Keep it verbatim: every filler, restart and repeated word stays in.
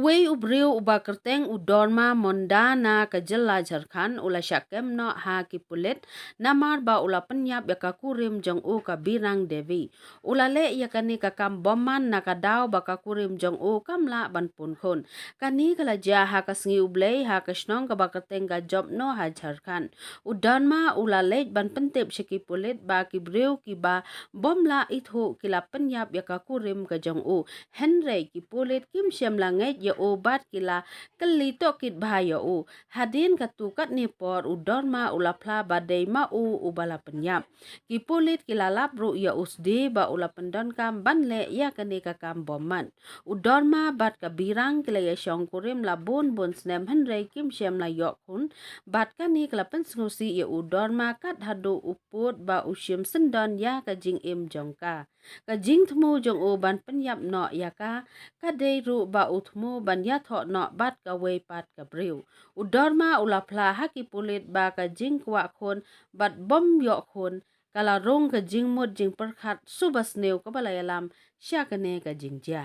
Uwei u briew uba kyrteng u Dorma Monda na ka jylla Jharkhand u la shah kem noh ha ki pulit namar ba u la pynïap ïa ka kurim jong u ka Birang Devi. U la leh ïa kane ka kam bymman na ka daw ba ka kurim jong u kam lah ban pun khun. Kane ka la jia ha ka sngi U Blei ha ka shnong kaba kyrteng ka Jopno ha Jharkhand. U Dorma u la leit ban pyntip sha ki pulit ba ki briew kiba bym lah ithuh ki la pynïap ïa ka kurim ka jong u. Hynrei ki pulit kim shym la ngeit ïa u bad ki la kylli tohkit bha ïa u. Hadien katto katne por u Dorma u la phla ba dei ma u uba la pynïap. Ki pulit ki la lap ruh ïa u sdie ba u la pyndonkam ban leh ïa kane ka kam bymman. U Dorma bad ka Birang ki la ïashong kurim la bun bun snem hynrei kim shym la ïoh khun, bad kane ka la pynsngewsih ïa u Dorma kat haduh u pud ba u shim syndon ïa ka jingim jong ka. Ka jingthmu jong u ban pynïap noh ïa ka, ka dei ruh ba u thmu ban ïathoh noh bad kawei pat ka briew. U Dorma u la phla ha ki pulit ba ka jingkwah khun bad bym ïoh khun ka la rung ka jingmut jingpyrkhat suba sniew kaba la ïalam sha kane ka jingjia.